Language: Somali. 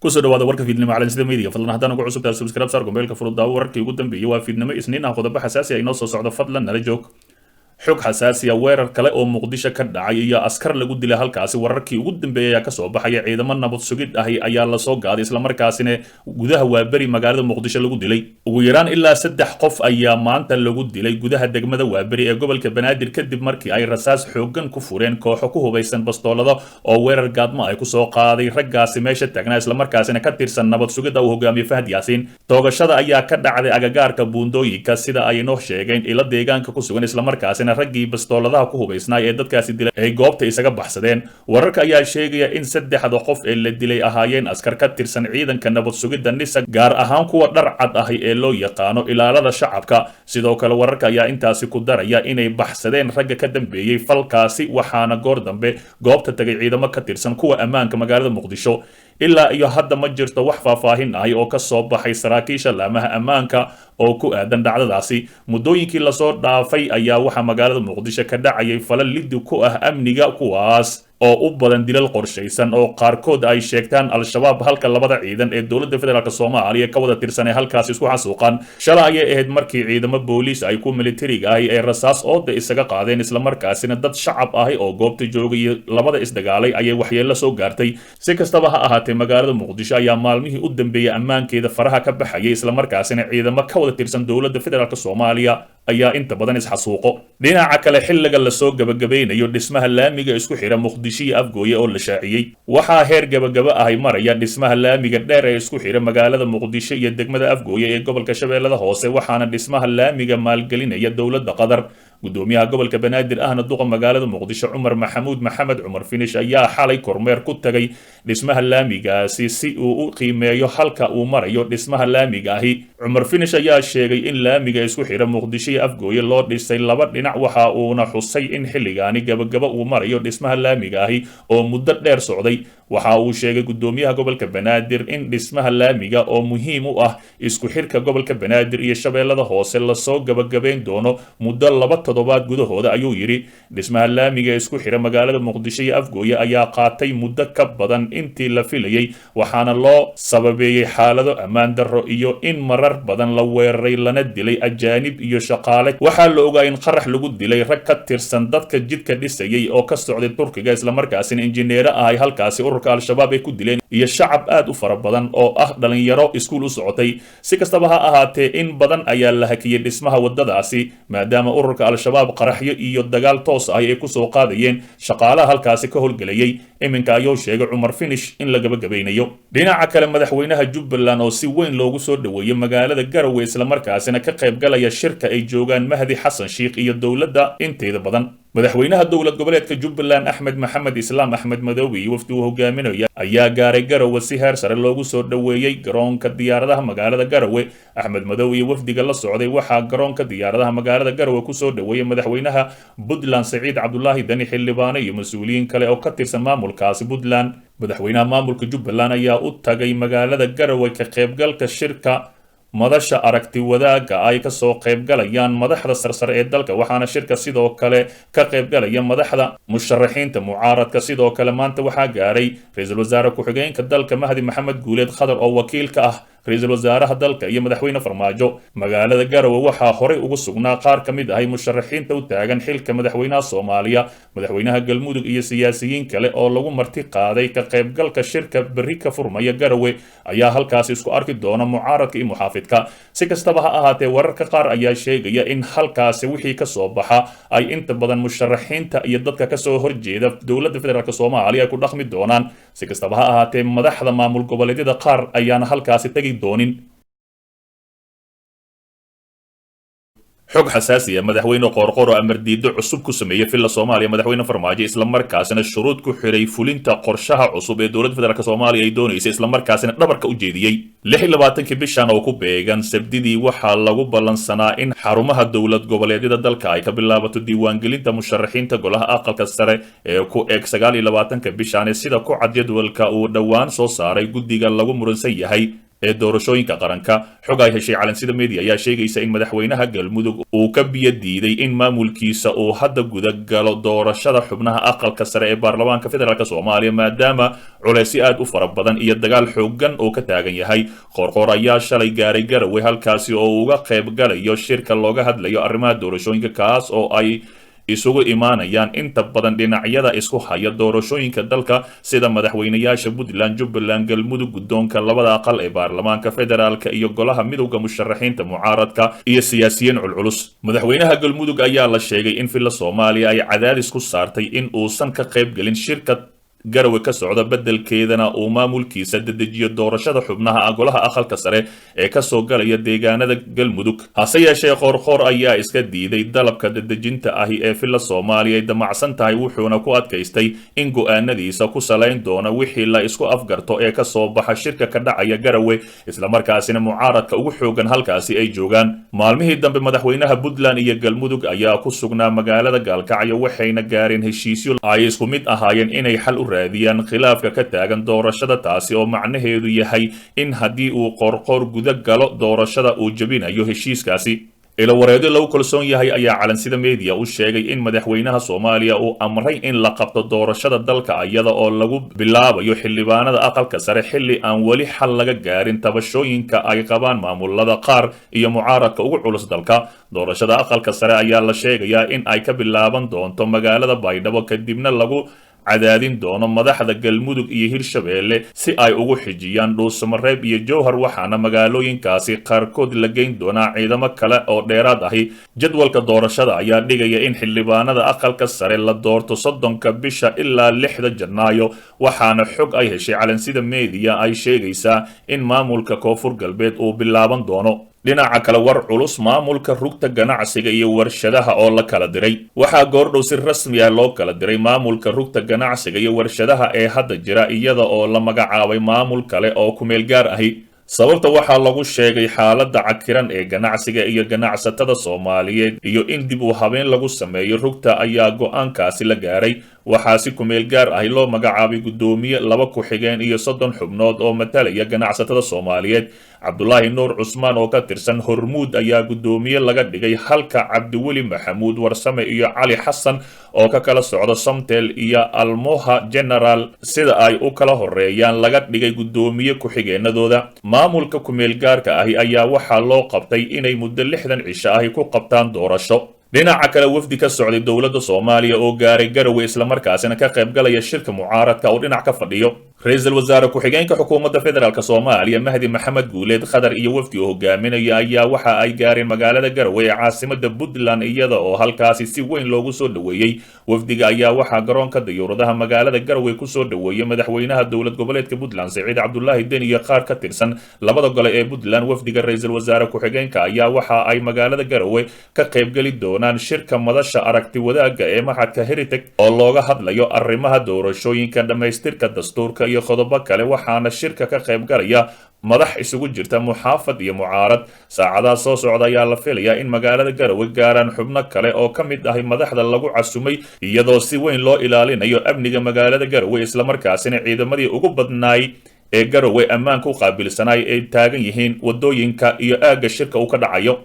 Kusoo dhawaada warka fiidnimo Calansida Media. Fadlan haddaan ugu cusub tahay, subscribe saar, gombeelka furudaawo. Wararkii ugu dambeeyay waa fiidnimo Isniin ah, qodobo xasaasi ah inoo soo socdo. Fadlan nala joog. Xog xasaasiya: weerar kale oo Muqdisho ka dhacay iyo askar lagu dilay halkaasi. Wararkii ugu dambeeyay ayaa kasoo baxaya. Ciidamo nabad sugid ahi ayaa lasoo gaaday, islamarkaasina gudaha Waaberi magaalada Muqdisho lagu dilay. Ugu yaraan ilaa 3 qof ayaa maanta lagu dilay gudaha degmada Waaberi ee gobolka Banaadir, kadib markii ay rasaas xooggan ku fureen kooxo ku hubaysan bastoolado oo weerar gaadmo ay kusoo qaaday raggaasi meesha taagnaa, islamarkaasina ka tirsan nabad sugidda uu hogaamiye Fahad Yaasiin. Toogashada ayaa ka dhacday agagaarka buundooyinka, sida ay noo sheegeen ilo deegaanka ku sugan, islamarkaasina raggii bastooladaha ku hubaysnaay ee dadkaasi dilay ay goobta isaga baxsadeen. Wararka ayaa sheegaya in saddexda qof ee la dilay ahaayeen askar ka tirsan ciidanka nabad sugidda NISA, gaar ahaan kuwa dhar cad ahi ee loo yaqaano ilaalada shacabka. Sidoo kale wararka ayaa intaasi ku daraya inay baxsadeen ragga ka dambeeyey falkaasi, waxaana goor dambe goobta tagay ciidamo ka tirsan kuwa ammaanka magaalada Muqdisho. Ilaa iyo hadda ma jirto wax faahfaahin ahi oo ka soo baxay saraakiisha laamaha ammaanka oo ku aadan dhacdadaasi. Muddooyinkii lasoo dhaafay ayaa waxaa magaalada Muqdisho ka dhacayay falal liddi ku ah amniga, kuwaas oo u badan dilal qorshaysan oo qaarkood ay sheegtaan Al-Shabaab, halka labada ciidan ee dowladda federaalk Soomaaliya ka wada tirsan ee halkaasi isku xasuuqaan. Shalay ayay ahayd markii ciidamo booliis ay ku militariga ahi ay rasaas ooda isaga qaadeen, islamarkaasina dad shacab ahi oo goobta joogay labada isdagaalay ayay waxyeello soo gaartay. Si kastaba ha ahaatee, magaalada Muqdisho ayaa maalmihii u dambeeyey ammaankeeda faraha ka baxayay, islamarkaasina ciidamo ka wada tirsan dowladda federaalk Soomaaliya ayaa inta badan isxasuuqo. Dhinaca kale, xilliga lasoo gabagabeynayo dhismaha laamiga isku xira Muqdisho iyo Afgooye oo la shaaciyey. Waxaa heer gabagaba ahay maraya dhismaha laamiga dheer ee isku xira magaalada Muqdisho iyo degmada Afgooye ee gobolka Shabeellada Hoose, waxaana dhismaha laamiga maalgelinaya dowladda Qatar. Gudoomiyaha gobolka Banaadir ahna duqa magaalada Muqdisho, Cumar Maxamuud Maxamed, Cumar Finish, ayaa xalay kormeer ku tagay dhismaha laamigaasi si uu u qiimeeyo halka uu marayo dhismaha laamiga ahi. Cumar Finish ayaa sheegay in laamiga isku xira Muqdisho iyo Afgooye loo dhisay laba dhinac, waxa uuna xusay in xilligaani gabagaba uu marayo dhismaha laamiga ahi oo muddo dheer socday. Waxa uu sheegay gudoomiyaha gobolka Banaadir in dhismaha laamiga oo muhiim u ah isku xirka gobolka Banaadir iyo Shabeellada Hoose lasoo gabagabayn doono muddo 2 toddobaad gudahooda, ayuu yidhi. Dhismaha laamiga isku xira magaalada Muqdisho iyo Afgooye ayaa qaatay muddo ka badan intii la filayay, waxaana loo sababeeyey xaalado ammaan darro iyo in marar badan la weeraray lana dilay ajaanib iyo shaqaale. Waxaa la ogaa in qarax lagu dilay rag ka tirsan dadka jidka dhisayay oo ka socday Turkiga, islamarkaasina injineero ah ay halkaasi ururka Al-Shabaab ay ku dileen, iyo shacab aad u fara badan oo ah dhalinyaro iskuul u socotay. Si kastaba ha ahaatee, in badan ayaa la hakiyey dhismaha waddadaasi, maadaama ururka Al-Shabaab qaraxyo iyo dagaal toos ah ay kusoo qaadayeen shaqaalaha halkaasi ka howlgelayay. Iminka ayuu sheegay Cumar Finish in la gabagabaynayo. Dhinaca kale, madaxweynaha Jubbaland oo si weyn loogu soo dhoweeyey magaalada Garowe, islamarkaasina ka qaybgalaya shirka ay joogaan Mahdi Xasan Sheikh iyo dowladda inteeda badan. Madaxweynaha dowlad goboleedka Jubbaland, Axmed Maxamed Islaam, Axmed Madoobe, iyo wafdi uu hogaaminaya ayaa gaaray Garowe, si heer sare loogu soo dhoweeyey garoonka diyaaradaha magaalada Garowe. Axmed Madoobe iyo wafdiga la socday waxaa garoonka diyaaradaha magaalada Garowe kusoo dhoweeyey madaxweynaha Puntland, Saciid Cabdulaahi Dani, xildhibaano iyo mas-uuliyiin kale oo ka tirsan maamulkaasi Puntland. Madaxweynaha maamulka Jubbaland ayaa u tagay magaalada Garowe ka qaybgalka shirka madasha aragti wadaagga ay kasoo qaybgalayaan madaxda sarsare ee dalka, waxaana shirka sidoo kale ka qaybgalaya madaxda musharaxiinta mucaaradka. Sidoo kale maanta waxaa gaaray ra-iisul wasaare ku-xigeenka dalka, Mahdi Maxamed Guuleed Khadar, oo wakiil ka ah ra-iisul wasaaraha dalka iyo madaxweyne Farmaajo. Magaalada Garowe waxaa horey ugu sugnaa qaar ka mid ahay musharaxiinta u taagan xilka madaxweynaha Soomaaliya, madaxweynaha Galmudug iyo siyaasiyiin kale oo lagu marti qaaday ka qaybgalka shirka berri ka furmaya Garowe, ayaa halkaasi isku arki doona mucaaradka iyo muxaafidka. Si kastaba ha ahaatee, wararka qaar ayaa sheegaya in halkaasi wixii kasoo baxa ay inta badan musharaxiinta iyo dadka kasoo horjeeda dowladda federaalk Soomaaliya ay ku dhaqmi doonaan. Si kastaba ha ahaatee, madaxda maamul goboleedyada qaar ayaana halkaasi tegi doonin. Xog xasaasi ah: madaxweyne Qoorqoor oo amar diido cusub ku sameeyey Villa Soomaaliya madaxweyne Farmaajo, islamarkaasina shuruud ku xiray fulinta qorshaha cusub ee dowladda federaalk Soomaaliya ay doonaysa, islamarkaasina dhabarka u jeediyey. 26-kii bishan oo ku beegan Sabdidii waxaa lagu ballansanaa in xarumaha dowlad goboleedyada dalka ay ka bilaabato diiwaangelinta musharaxiinta golaha aqalka sare ee ku eg 29-ka bishan, sida ku cad jadwalka uu dhowaan soo saaray guddiga lagu muransan yahay. Ee doorashooyinka qaranka. Xog ay heshay Calansida Media ayaa sheegaysa in madaxweynaha Galmudug uu ka biyo diiday in maamulkiisa uu hadda gudagalo doorashada xubnaha Aqalka Sare ee Baarlamaanka Federaalk Soomaaliya, maadaama culeysyo aad u fara badan iyo dagaal xoogan oo ka taagan yahay. Qoorqoor ayaa shalay gaaray Garowe, halkaasi oo uga qayb galayo shirka looga hadlayo arrimaha doorashooyinka, kaas oo ay isugu imaanayaan inta badan dhinacyada isku haya doorashooyinka dalka, sida madaxweynayaasha Puntland, Jubbaland, Galmudug, guddoonka labada aqal ee baarlamaanka federaalka iyo golaha Midowda Musharaxiinta mucaaradka iyo siyaasiyiin culculus. Madaxweynaha Galmudug ayaa la sheegay in Villa Soomaaliya ay cadaadis ku saartay in uusan ka qaybgelin shirka Garowe ka socda, beddelkeedana uu maamulkiisa dedejiyo doorashada xubnaha golaha Aqalka Sare ee kasoo galaya deegaanada Galmudug. Hase yeeshee, Qoorqoor ayaa iska diiday dalabka dedejinta ahi ee Villa Soomaaliya ay damacsan tahay, wuxuuna ku adkaystay in go-aanadiisa ku salayn doono wixii la isku afgarto ee kasoo baxa shirka ka dhacaya Garowe, islamarkaasina mucaaradka ugu xoogan halkaasi ay joogaan. Maalmihii dambe madaxweynaha Puntland iyo Galmudug ayaa ku sugnaa magaalada Gaalkacyo, waxayna gaareen heshiisyo ay isku mid ahaayeen inay xal u raadiyaan khilaafka ka taagan doorashada, taasi oo macnaheedu yahay in haddii uu Qoorqoor guda galo doorashada uu jebinayo heshiiskaasi. Ilawareedyo lagu kalsoon yahay ayaa Calansida Media u sheegay in madaxweynaha Soomaaliya uu amray in la qabto doorashada dalka, iyada oo lagu bilaabayo xildhibaanada Aqalka Sare, xilli aan weli xal laga gaarin tabashooyinka ay qabaan maamulada qaar iyo mucaaradka ugu culus dalka. Doorashada Aqalka Sare ayaa la sheegayaa in ay ka bilaaban doonto magaalada Baydhabo, kadibna lagu cadaadin doono madaxda Galmudug iyo Hirshabeelle si ay ugu xijiyaan Dhuusamareeb iyo Jowhar, waxaana magaalooyinkaasi qaarkood la geyn doonaa ciidamo kale oo dheeraad ahi. Jadwalka doorashada ayaa dhigaya in xildhibaanada Aqalka Sare la doorto 30-ka bisha ilaa 6-da Janaayo, waxaana xog ay heshay Calansida Media ay sheegaysaa in maamulka Koonfur Galbeed uu bilaaban doono. Dhinaca kale, war culus: maamulka Rugta Ganacsiga iyo Warshadaha oo la kala diray. Waxaa goordhow si rasmi ah loo kala diray maamulka Rugta Ganacsiga iyo Warshadaha ee hadda jira, iyada oo la magacaabay maamul kale oo kumeel gaar ahi. Sababta waxaa lagu sheegay xaaladda cakiran ee ganacsiga iyo ganacsatada Soomaaliyeed iyo in dib u habeyn lagu sameeyo rugta ayaa go-aankaasi la gaaray. Waxaa si kumeel gaar ahi loo magacaabay guddoomiye, laba ku-xigeen iyo 30 xubnood oo matalaya ganacsatada Soomaaliyeed. Cabdulaahi Nuur Cusmaan oo ka tirsan Hormuud ayaa guddoomiye laga dhigay, halka Cabdiweli Maxamuud Warsame iyo Cali Xasan oo ka kala socda Somtel iyo Almoha General, sida ay u kala horeeyaan, laga dhigay guddoomiye ku-xigeenadooda. Maamulka kumeel gaarka ahi ayaa waxaa loo qabtay inay muddo 60 cisho ahi ku qabtaan doorasho. Dhinaca kale, wafdi ka socday dowladda Soomaaliya oo gaaray Garowe, islamarkaasina ka qaybgalaya shirka mucaaradka oo dhinac ka fadhiyo. Ra-iisul wasaare ku-xigeenka xukuumadda federaalk Soomaaliya Mahdi Maxamed Guuleed Khadar iyo wafdi uu hogaaminaya ayaa waxa ay gaareen magaalada Garowe ee caasimada Puntland, iyada oo halkaasi si weyn loogu soo dhoweeyey. Wafdiga ayaa waxaa garoonka dayuuradaha magaalada Garowe kusoo dhoweeyey madaxweynaha dowlad goboleedka Puntland Saciid Cabdulaahi Deni iyo qaar ka tirsan labada gole ee Puntland. Wafdiga ra-iisul wasaare ku-xigeenka ayaa waxa ay magaalada Garowe ka qaybgeli doonaan shirka madasha aragti wadaagga ee maxadka Heritage oo looga hadlayo arrimaha doorashooyinka, dhammaystirka dastuurka iyo qodobo kale, waxaana shirka ka qaybgalaya madax isugu jirta muxaafad iyo mucaarad. Saacadaha soo socda ayaa la filayaa in magaalada Garowe gaaraan xubno kale oo ka mid ahi madaxda lagu casumay, iyadoo si weyn loo ilaalinayo amniga magaalada Garowe, islamarkaasina ciidamadii ugu badnaay ee Garowe ammaanka u qaabilsanaay ay taagan yihiin wadooyinka iyo aagga shirka uu ka dhacayo.